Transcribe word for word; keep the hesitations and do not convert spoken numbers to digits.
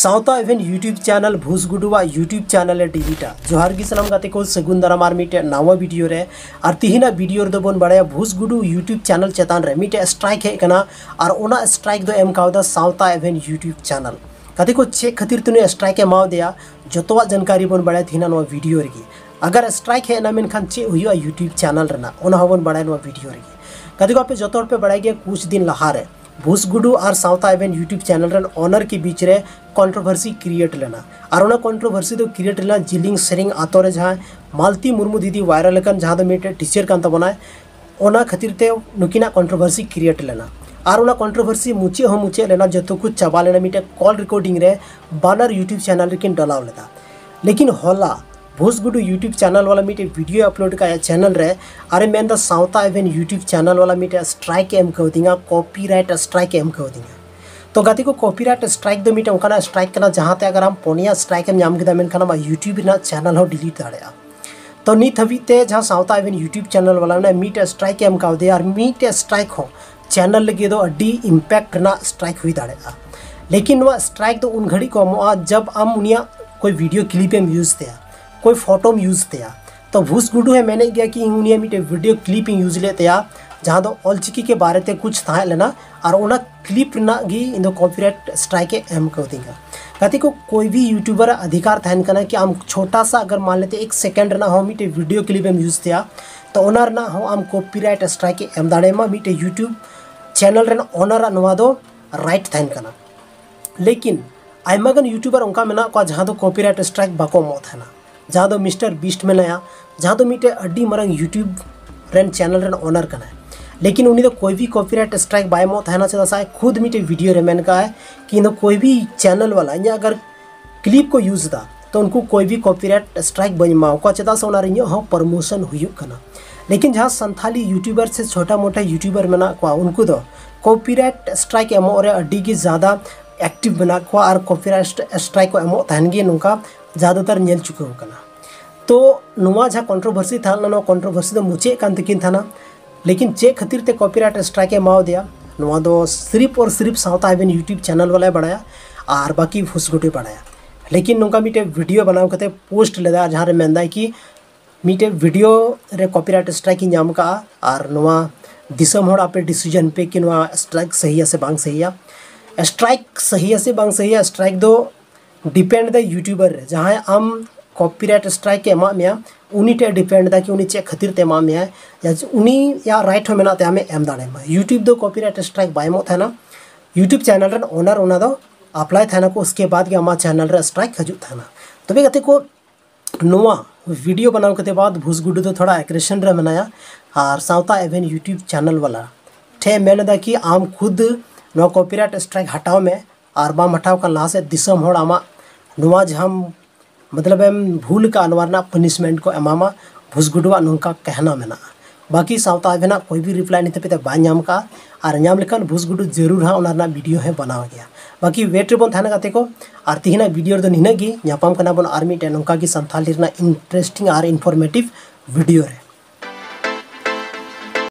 ᱥᱟᱶᱛᱟ ᱮᱵᱷᱮᱱ YouTube channel ᱵᱷᱩᱥ ᱜᱩᱰᱩᱣᱟᱜ YouTube channel ᱮ ᱰᱤᱞᱤᱴᱟ᱾ ᱡᱚᱦᱟᱨ ᱜᱮ ᱥᱟᱱᱟᱢ ᱜᱟᱛᱮ ᱠᱚ, ᱥᱟᱹᱜᱩᱱ ᱫᱟᱨᱟᱢ ᱟᱨ ᱢᱤᱫᱴᱮᱡ ᱱᱟᱣᱟ ᱵᱷᱤᱰᱤᱭᱳ ᱨᱮ᱾ ᱟᱨ ᱛᱤᱦᱤᱧᱟᱜ ᱵᱷᱤᱰᱤᱭᱳ ᱨᱮᱫᱚ ᱵᱚᱱ ᱵᱟᱲᱟᱭᱟ ᱵᱷᱩᱥ ᱜᱩᱰᱩ YouTube ᱪᱮᱱᱮᱞ ᱪᱮᱛᱟᱱ ᱨᱮ ᱢᱤᱫᱴᱮᱡ ᱥᱴᱨᱟᱭᱤᱠ ᱦᱮᱡ ᱠᱟᱱᱟ᱾ ᱟᱨ ᱚᱱᱟ ᱥᱴᱨᱟᱭᱤᱠ ᱫᱚ ᱮᱢ ᱠᱟᱣᱫᱟ ᱥᱟᱶᱛᱟ ᱮᱵᱷᱮᱱ YouTube ᱪᱮᱱᱮᱞ᱾ ᱜᱟᱛᱮ ᱠᱚ, ᱪᱮᱫ ᱠᱷᱟᱹᱛᱤᱨ ᱛᱮ ᱱᱩᱭ ᱥᱴᱨᱟᱭᱤᱠ ᱮ ᱮᱢᱟᱣ ᱫᱮᱭᱟ, ᱡᱚᱛᱚᱣᱟᱜ ᱡᱟᱱᱠᱟᱨᱤ ᱵᱚᱱ ᱵᱟᱲᱟᱭᱟ ᱛᱤᱦᱤᱧᱟᱜ ᱱᱚᱣᱟ ᱵᱷᱤᱰᱤᱭᱳ ᱨᱮᱜᱮ᱾ ᱟᱜᱟᱨ ᱥᱴᱨᱟᱭᱤᱠ ᱦᱮᱡ ᱮᱱᱟ, ᱢᱮᱱᱠᱷᱟᱱ ᱪᱮᱫ ᱦᱩᱭᱩᱜᱼᱟ YouTube ᱪᱮᱱᱮᱞ ᱨᱮᱱᱟᱜ, ᱚᱱᱟ ᱦᱚᱸᱵᱚᱱ ᱵᱟᱲᱟᱭᱟ ᱱᱚᱣᱟ ᱵᱷᱤᱰᱤᱭᱳ ᱨᱮᱜᱮ᱾ ᱜᱟᱛᱮ ᱠᱚ, ᱟᱯᱮ ᱡᱚᱛᱚ ᱦᱚᱲ ᱯᱮ ᱵᱟᱲᱟᱭ ᱜᱮᱭᱟ, ᱠᱩᱪ ᱫᱤᱱ ᱞᱟᱦᱟ ᱨᱮ ᱵᱷᱩᱥ ᱜᱩᱰᱩ ᱟᱨ ᱥᱟᱶᱛᱟ ᱮᱵᱷᱮᱱ YouTube ᱪᱮᱱᱮᱞ ᱨᱮᱱ ᱚᱱᱟᱨ ᱠᱮ ᱵᱤᱪ ᱨᱮ ᱠᱚᱱᱴᱨᱳᱵᱷᱟᱨᱥᱤ ᱠᱨᱤᱭᱮᱴ ᱞᱮᱱᱟ᱾ ᱟᱨ ᱚᱱᱟ ᱠᱚᱱᱴᱨᱳᱵᱷᱟᱨᱥᱤ ᱫᱚ ᱠᱨᱤᱭᱮᱴ ᱞᱮᱱᱟ ᱡᱤᱞᱤᱝ ᱥᱮᱨᱮᱧ ᱟᱛᱳ ᱨᱮ ᱡᱟᱦᱟᱸᱭ ᱢᱟᱞᱛᱤ ᱢᱩᱨᱢᱩ ᱫᱤᱫᱤ ᱵᱷᱟᱭᱨᱟᱞ ᱟᱠᱟᱱ, ᱡᱟᱦᱟᱸ ᱫᱚ ᱢᱤᱫᱴᱮᱡ ᱴᱤᱪᱟᱨ ᱠᱟᱱ ᱛᱟᱵᱚᱱᱟᱭ᱾ ᱚᱱᱟ ᱠᱷᱟᱹᱛᱤᱨ ᱛᱮ ᱱᱩᱠᱤᱱᱟᱜ ᱠᱚᱱᱴᱨᱳᱵᱷᱟᱨᱥᱤ ᱠᱨᱤᱭᱮᱴ ᱞᱮᱱᱟ᱾ ᱟᱨ ᱚᱱᱟ ᱠᱚᱱᱴᱨᱳᱵᱷᱟᱨᱥᱤ ᱢᱩᱪᱟᱹᱫ ᱦᱚᱸ ᱢᱩᱪᱟᱹᱫ ᱞᱮᱱᱟ, ᱡᱚᱛᱚ ᱠᱚ ᱪᱟᱵᱟ ᱞᱮᱱᱟ ᱢᱤᱫᱴᱮᱡ ᱠᱚᱞ ᱨᱮᱠᱚᱨᱰᱤᱝ ᱨᱮ, ᱵᱟᱱᱟᱨ YouTube ᱪᱮᱱᱮᱞ ᱨᱮᱠᱤᱱ ᱰᱟᱞᱟᱣ ᱞᱮᱫᱟ᱾ ᱞᱮᱠᱤᱱ ᱦᱚᱞᱟ ᱵᱷᱩᱥ ᱜᱩᱰᱩ YouTube ᱪᱮᱱᱮᱞ ᱣᱟᱞᱟ ᱢᱤᱫᱴᱮᱡ ᱵᱷᱤᱰᱤᱭᱳ ᱟᱯᱞᱳᱰ ᱠᱟᱜᱼᱟ ᱪᱮᱱᱮᱞ ᱨᱮ, ᱟᱨᱮ ᱢᱮᱱᱫᱟ ᱥᱟᱶᱛᱟ ᱮᱵᱷᱮᱱ YouTube ᱪᱮᱱᱮᱞ ᱣᱟᱞᱟ ᱢᱤᱫᱴᱮᱡ ᱥᱴᱨᱟᱭᱤᱠ ᱮ ᱮᱢ ᱠᱟᱣᱫᱤᱧᱟ, ᱠᱚᱯᱤᱨᱟᱭᱤᱴ ᱥᱴᱨᱟᱭᱤᱠ ᱮ ᱮᱢ ᱠᱟᱣᱫᱤᱧᱟ᱾ ᱛᱚ ᱜᱟᱛᱮ ᱠᱚ, ᱠᱚᱯᱤᱨᱟᱭᱤᱴ ᱥᱴᱨᱟᱭᱤᱠ ᱫᱚ ᱢᱤᱫᱴᱮᱡ ᱚᱱᱠᱟᱱᱟᱜ ᱥᱴᱨᱟᱭᱤᱠ ᱠᱟᱱᱟ, ᱡᱟᱦᱟᱸᱛᱮ ᱟᱜᱟᱨ ᱟᱢ ᱯᱚᱱᱭᱟ ᱥᱴᱨᱟᱭᱤᱠ ᱮᱢ ᱧᱟᱢ ᱠᱮᱫᱟ, ᱢᱮᱱᱠᱷᱟᱱ ᱟᱢᱟᱜ YouTube ᱨᱮᱱᱟᱜ ᱪᱮᱱᱮᱞ ᱦᱚᱸ ᱰᱤᱞᱤᱴ ᱫᱟᱲᱮᱭᱟᱜᱼᱟ᱾ ᱛᱚ ᱱᱤᱛ ᱦᱟᱹᱵᱤᱡ ᱛᱮ ᱡᱟᱦᱟᱸ ᱥᱟᱶᱛᱟ ᱮᱵᱷᱮᱱ YouTube ᱪᱮᱱᱮᱞ ᱣᱟᱞᱟ ᱢᱮᱱᱟᱭᱟ, ᱢᱤᱫᱴᱮᱡ ᱥᱴᱨᱟᱭᱤᱠ ᱮ ᱮᱢ ᱠᱟᱣᱫᱮᱭᱟ ᱟᱨ ᱢᱤᱫᱴᱮᱡ ᱥᱴᱨᱟᱭᱤᱠ ᱦᱚᱸ ᱪᱮᱱᱮᱞ ᱞᱟᱹᱜᱤᱫ ᱫᱚ ᱟᱹᱰᱤ ᱤᱢᱯᱮᱠᱴ ᱨᱮᱱᱟᱜ ᱥᱴᱨᱟᱭᱤᱠ ᱦᱩᱭ ᱫᱟᱲᱮᱭᱟᱜᱼᱟ᱾ ᱞᱮᱠᱤᱱ ᱱᱚᱣᱟ ᱥᱴᱨᱟᱭᱤᱠ ᱫᱚ ᱩᱱ ᱜᱷᱟᱹᱲᱤᱡ ᱠᱚ ᱮᱢᱚᱜᱼᱟ, ᱡᱟᱵ ᱟᱢ ᱩᱱᱤᱭᱟᱜ ᱠᱳᱭ ᱵᱷᱤᱰᱤᱭᱳ ᱠᱞᱤᱯ ᱮᱢ ᱤᱭᱩᱡᱽ ᱛᱟᱭᱟ, ᱠᱳᱭ ᱯᱷᱳᱴᱳᱢ ᱤᱭᱩᱡᱽ ᱛᱟᱭᱟ᱾ ᱛᱚ ᱵᱷᱩᱥ ᱜᱩᱰᱩ ᱦᱚᱸᱭ ᱢᱮᱱᱮᱫ ᱜᱮᱭᱟ ᱠᱤ ᱤᱧ ᱩᱱᱤᱭᱟᱜ ᱢᱤᱫᱴᱮᱡ ᱵᱷᱤᱰᱤᱭᱳ ᱠᱞᱤᱯ ᱤᱧ ᱤᱭᱩᱡᱽ ᱞᱮᱫ ᱛᱟᱭᱟ, ᱡᱟᱦᱟᱸ ᱫᱚ ᱚᱞᱪᱤᱠᱤ ᱠᱮ ᱵᱟᱨᱮ ᱛᱮ ᱠᱩᱪ ᱛᱟᱦᱮᱸ ᱞᱮᱱᱟ, ᱟᱨ ᱚᱱᱟ ᱠᱞᱤᱯ ᱨᱮᱱᱟᱜ ᱜᱮ ᱤᱧ ᱫᱚ ᱠᱚᱯᱤᱨᱟᱭᱤᱴ ᱥᱴᱨᱟᱭᱤᱠ ᱮ ᱮᱢ ᱠᱟᱣᱫᱤᱧᱟ᱾ ᱜᱟᱛᱮ ᱠᱚ, ᱠᱳᱭ ᱵᱷᱤ ᱭᱩᱴᱩᱵᱟᱨ ᱟᱜ ᱚᱫᱷᱤᱠᱟᱨ ᱛᱟᱦᱮᱱ ᱠᱟᱱᱟ ᱠᱤ ᱟᱢ ᱪᱷᱳᱴᱟ ᱥᱟ ᱟᱜᱟᱨ ᱢᱟᱱ ᱞᱮᱛᱮ ᱮᱠ ᱥᱮᱠᱮᱱᱰ ᱨᱮᱱᱟᱜ ᱦᱚᱸ ᱢᱤᱫᱴᱮᱡ ᱵᱷᱤᱰᱤᱭᱳ ᱠᱞᱤᱯ ᱮᱢ ᱤᱭᱩᱡᱽ ᱛᱟᱭᱟ, ᱛᱚ ᱚᱱᱟ ᱨᱮᱱᱟᱜ ᱦᱚᱸ ᱟᱢ ᱠᱚᱯᱤᱨᱟᱭᱤᱴ ᱥᱴᱨᱟᱭᱤᱠ ᱮ ᱮᱢ ᱫᱟᱲᱮᱭᱟᱢᱟ ᱢᱤᱫᱴᱮᱡ YouTube ᱪᱮᱱᱮᱞ ᱨᱮᱱ ᱚᱱᱟᱨ ᱟᱜ ᱱᱚᱣᱟ ᱫᱚ ᱨᱟᱭᱤᱴ ᱛᱟᱦᱮᱱ ᱠᱟᱱᱟ᱾ ᱞᱮᱠᱤᱱ ᱟᱭᱢᱟ ᱜᱟᱱ ᱭᱩᱴᱩᱵᱟᱨ ᱚᱱᱠᱟ ᱢᱮᱱᱟᱜ ᱠᱚᱣᱟ ᱡᱟᱦᱟᱸ ᱫᱚ ᱠᱚᱯᱤᱨᱟᱭᱤᱴ ᱥᱴᱨᱟᱭᱤᱠ ᱵᱟᱠᱚ ᱮᱢᱚᱜ ᱛᱟᱦᱮᱱᱟ, ᱡᱟᱦᱟᱸ ᱫᱚ ᱢᱤᱥᱴᱟᱨ ᱵᱤᱥᱴ ᱢᱮᱱᱟᱭᱟ, ᱡᱟᱦᱟᱸ ᱫᱚ ᱢᱤᱫᱴᱮᱡ ᱟᱹᱰᱤ ᱢᱟᱨᱟᱝ ᱭᱩᱴᱩᱵᱽ ᱨᱮᱱ ᱪᱮᱱᱮᱞ ᱨᱮᱱ ᱚᱱᱟᱨ ᱠᱟᱱᱟᱭ᱾ ᱞᱮᱠᱤᱱ ᱩᱱᱤ ᱫᱚ ᱠᱳᱭ ᱵᱷᱤ ᱠᱚᱯᱤᱨᱟᱭᱤᱴ ᱥᱴᱨᱟᱭᱤᱠ ᱵᱟᱭ ᱮᱢᱚᱜ ᱛᱟᱦᱮᱱᱟ, ᱪᱮᱫᱟᱜ ᱥᱮ ᱟᱡ ᱠᱷᱩᱫ ᱢᱤᱫᱴᱮᱡ ᱵᱷᱤᱰᱤᱭᱳ ᱨᱮ ᱢᱮᱱ ᱠᱟᱜᱼᱟᱭ ᱠᱤ ᱤᱧ ᱫᱚ ᱠᱳᱭ ᱵᱷᱤ ᱪᱮᱱᱮᱞ ᱣᱟᱞᱟ ᱤᱧᱟᱹᱜ ᱟᱜᱟᱨ ᱠᱞᱤᱯ ᱠᱚ ᱤᱭᱩᱡᱽ ᱮᱫᱟ, ᱛᱚ ᱩᱱᱠᱩ ᱠᱳᱭ ᱵᱷᱤ ᱠᱚᱯᱤᱨᱟᱭᱤᱴ ᱥᱴᱨᱟᱭᱤᱠ ᱵᱟᱹᱧ ᱮᱢᱟᱣ ᱠᱚᱣᱟ, ᱪᱮᱫᱟᱜ ᱥᱮ ᱚᱱᱟ ᱨᱮ ᱤᱧᱟᱹᱜ ᱦᱚᱸ ᱯᱨᱚᱢᱳᱥᱚᱱ ᱦᱩᱭᱩᱜ ᱠᱟᱱᱟ᱾ ᱞᱮᱠᱤᱱ ᱡᱟᱦᱟᱸ ᱥᱟᱱᱛᱷᱟᱞᱤ ᱭᱩᱴᱩᱵᱟᱨ ᱥᱮ ᱪᱷᱳᱴᱟ ᱢᱳᱴᱟ ᱭᱩᱴᱩᱵᱟᱨ ᱢᱮᱱᱟᱜ ᱠᱚᱣᱟ, ᱩᱱᱠᱩ ᱫᱚ ᱠᱚᱯᱤᱨᱟᱭᱤᱴ ᱥᱴᱨᱟᱭᱤᱠ ᱮᱢᱚᱜ ᱨᱮ ᱟᱹᱰᱤ ᱜᱮ ᱡᱟᱫᱟ ᱮᱠᱴᱤᱵᱷ ᱢᱮᱱᱟᱜ ᱠᱚᱣᱟ ᱟᱨ ᱠᱚᱯᱤᱨᱟᱭᱤᱴ ᱥᱴᱨᱟᱭᱤᱠ ᱠᱚ ᱮᱢᱚᱜ ᱛᱟᱦᱮᱱ ᱜᱮ, ᱱᱚᱝᱠᱟ ᱡᱟᱫᱟᱛᱟᱨ ᱧᱮᱞ ᱪᱩᱠᱟᱹᱣ ᱠᱟᱱᱟ᱾ ᱛᱚ ᱱᱚᱣᱟ ᱡᱟᱦᱟᱸ ᱠᱚᱱᱴᱨᱳᱵᱷᱟᱨᱥᱤ ᱛᱟᱦᱮᱸ ᱞᱮᱱᱟ, ᱱᱚᱣᱟ ᱠᱚᱱᱴᱨᱳᱵᱷᱟᱨᱥᱤ ᱫᱚ ᱢᱩᱪᱟᱹᱫ ᱠᱟᱱ ᱛᱟᱹᱠᱤᱱ ᱛᱟᱦᱮᱱᱟ᱾ ᱞᱮᱠᱤᱱ ᱪᱮᱫ ᱠᱷᱟᱹᱛᱤᱨ ᱛᱮ ᱠᱚᱯᱤᱨᱟᱭᱤᱴ ᱥᱴᱨᱟᱭᱤᱠ ᱮ ᱮᱢᱟᱣ ᱫᱮᱭᱟ, ᱱᱚᱣᱟ ᱫᱚ ᱥᱤᱨᱤᱯ ᱚᱨ ᱥᱤᱨᱤᱯ ᱥᱟᱶᱛᱟ ᱮᱵᱷᱮᱱ ᱭᱩᱴᱩᱵᱽ ᱪᱮᱱᱮᱞ ᱣᱟᱞᱟᱭ ᱵᱟᱲᱟᱭᱟ᱾ ᱟᱨ ᱵᱟᱹᱠᱤ ᱵᱷᱩᱥ ᱜᱩᱰᱩᱭ ᱵᱟᱲᱟᱭᱟ᱾ ᱞᱮᱠᱤᱱ ᱱᱚᱝᱠᱟ ᱢᱤᱫᱴᱮᱡ ᱵᱷᱤᱰᱤᱭᱳ ᱵᱮᱱᱟᱣ ᱠᱟᱛᱮ ᱯᱳᱥᱴ ᱞᱮᱫᱟ, ᱡᱟᱦᱟᱸ ᱨᱮ ᱢᱮᱱᱫᱟᱭ ᱠᱤ ᱢᱤᱫᱴᱮᱡ ᱵᱷᱤᱰᱤᱭᱳ ᱨᱮ ᱠᱚᱯᱤᱨᱟᱭᱤᱴ ᱥᱴᱨᱟᱭᱤᱠ ᱤᱧ ᱧᱟᱢ ᱠᱟᱜᱼᱟ, ᱟᱨ ᱱᱚᱣᱟ ᱫᱤᱥᱚᱢ ᱦᱚᱲ ᱟᱯᱮ ᱰᱤᱥᱤᱡᱚᱱ ᱯᱮ ᱠᱤ ᱱᱚᱣᱟ ᱥᱴᱨᱟᱭᱤᱠ ᱥᱟᱹᱦᱤᱭᱟ ᱥᱮ ᱵᱟᱝ ᱥᱟᱹᱦᱤᱭᱟ᱾ ᱥᱴᱨᱟᱭᱤᱠ ᱥᱟᱹᱦᱤᱭᱟ ᱥᱮ ᱵᱟᱝ ᱥᱟᱹᱦᱤᱭᱟ, ᱥᱴᱨᱟᱭᱤᱠ ᱫᱚ ᱰᱤᱯᱮᱱᱰ ᱫᱟᱭ ᱭᱩᱴᱩᱵᱟᱨ ᱨᱮ᱾ ᱡᱟᱦᱟᱸᱭ ᱟᱢ ᱠᱚᱯᱤᱨᱟᱭᱤᱴ ᱥᱴᱨᱟᱭᱤᱠ ᱮ ᱮᱢᱟᱜ ᱢᱮᱭᱟ, ᱩᱱᱤ ᱴᱷᱮᱱ ᱰᱤᱯᱮᱱᱰ ᱫᱟᱭ ᱠᱤ ᱩᱱᱤ ᱪᱮᱫ ᱠᱷᱟᱹᱛᱤᱨ ᱛᱮ ᱮᱢᱟᱜ ᱢᱮᱭᱟᱭ᱾ ᱩᱱᱤᱭᱟᱜ ᱨᱟᱭᱤᱴ ᱦᱚᱸ ᱢᱮᱱᱟᱜ ᱛᱟᱭᱟ ᱟᱢᱮ ᱮᱢ ᱫᱟᱲᱮᱭᱟᱢᱟ᱾ ᱭᱩᱴᱩᱵᱽ ᱫᱚ ᱠᱚᱯᱤᱨᱟᱭᱤᱴ ᱥᱴᱨᱟᱭᱤᱠ ᱵᱟᱭ ᱮᱢᱚᱜ ᱛᱟᱦᱮᱱᱟ᱾ ᱭᱩᱴᱩᱵᱽ ᱪᱮᱱᱮᱞ ᱨᱮᱱ ᱳᱱᱟᱨ ᱚᱱᱟ ᱫᱚ ᱟᱯᱞᱟᱭ ᱛᱟᱦᱮᱱᱟᱠᱚ, ᱩᱥᱠᱮ ᱵᱟᱫᱽ ᱜᱮ ᱟᱢᱟᱜ ᱪᱮᱱᱮᱞ ᱨᱮ ᱥᱴᱨᱟᱭᱤᱠ ᱦᱤᱡᱩᱜ ᱛᱟᱦᱮᱱᱟ᱾ ᱛᱚᱵᱮ ᱜᱟᱛᱮ ᱠᱚ, ᱱᱚᱣᱟ ᱵᱷᱤᱰᱤᱭᱳ ᱵᱮᱱᱟᱣ ᱠᱟᱛᱮ ᱵᱟᱫᱽ ᱵᱷᱩᱥ ᱜᱩᱰᱩ ᱫᱚ ᱛᱷᱚᱲᱟ ᱮᱜᱽᱨᱮᱥᱚᱱ ᱨᱮ ᱢᱮᱱᱟᱭᱟ, ᱟᱨ ᱥᱟᱶᱛᱟ ᱮᱵᱷᱮᱱ ᱭᱩᱴᱩᱵᱽ ᱪᱮᱱᱮᱞ ᱵᱟᱞᱟ ᱴᱷᱮᱱ ᱢᱮᱱ ᱮᱫᱟ ᱠᱤ ᱟᱢ ᱠᱷᱩᱫ ᱱᱚᱣᱟ ᱠᱚᱯᱤᱨᱟᱭᱤᱴ ᱥᱴᱨᱟᱭᱤᱠ ᱦᱟᱴᱟᱣ ᱢᱮ, ᱟᱨ ᱵᱟᱢ ᱦᱟᱴᱟᱣ ᱠᱷᱟᱱ ᱞᱟᱦᱟ ᱥᱮᱫ ᱫᱤᱥᱚᱢ ᱦᱚᱲ ᱟᱢᱟᱜ ᱱᱚᱣᱟ ᱡᱟᱦᱟᱸᱢ ᱢᱚᱛᱞᱚᱵ ᱮᱢ ᱵᱷᱩᱞ ᱟᱠᱟᱫᱼᱟ, ᱱᱚᱣᱟ ᱨᱮᱱᱟᱜ ᱯᱟᱱᱤᱥᱢᱮᱱᱴ ᱠᱚ ᱮᱢᱟᱢᱟ᱾ ᱵᱷᱩᱥ ᱜᱩᱰᱩᱣᱟᱜ ᱱᱚᱝᱠᱟ ᱠᱟᱦᱱᱟ ᱢᱮᱱᱟᱜᱼᱟ᱾ ᱵᱟᱹᱠᱤ ᱥᱟᱶᱛᱟ ᱮᱵᱷᱮᱱᱟᱜ ᱠᱚᱭ ᱵᱤ ᱨᱤᱯᱞᱟᱭ ᱱᱤᱛ ᱦᱟᱹᱵᱤᱡ ᱛᱮ ᱵᱟᱭ ᱧᱟᱢ ᱠᱟᱜᱼᱟ, ᱟᱨ ᱧᱟᱢ ᱞᱮᱠᱷᱟᱱ ᱵᱷᱩᱥ ᱜᱩᱰᱩ ᱡᱟᱹᱨᱩᱲ ᱦᱟᱸᱜ ᱚᱱᱟ ᱨᱮᱱᱟᱜ ᱵᱷᱤᱰᱤᱭᱳ ᱦᱚᱸᱭ ᱵᱮᱱᱟᱣ ᱜᱮᱭᱟ᱾ ᱵᱟᱹᱠᱤ ᱣᱮᱴ ᱨᱮᱵᱚᱱ ᱛᱟᱦᱮᱱᱟ ᱜᱟᱛᱮ ᱠᱚ, ᱟᱨ ᱛᱤᱦᱤᱧᱟᱜ ᱵᱷᱤᱰᱤᱭᱳ ᱨᱮᱫᱚ ᱱᱤᱱᱟᱹᱜ ᱜᱮ᱾ ᱧᱟᱯᱟᱢ ᱠᱟᱱᱟ ᱵᱚᱱ ᱟᱨ ᱢᱤᱫᱴᱮᱱ ᱱᱚᱝᱠᱟ ᱜᱮ ᱥᱟᱱᱛᱷᱟᱞᱤ ᱨᱮᱱᱟᱜ ᱤᱱᱴᱟᱨᱮᱥᱴᱤᱝ ᱟᱨ ᱤᱱᱯᱷᱚᱨᱢᱮᱴᱤᱵᱷ ᱵᱷᱤᱰᱤᱭᱳ ᱨᱮ᱾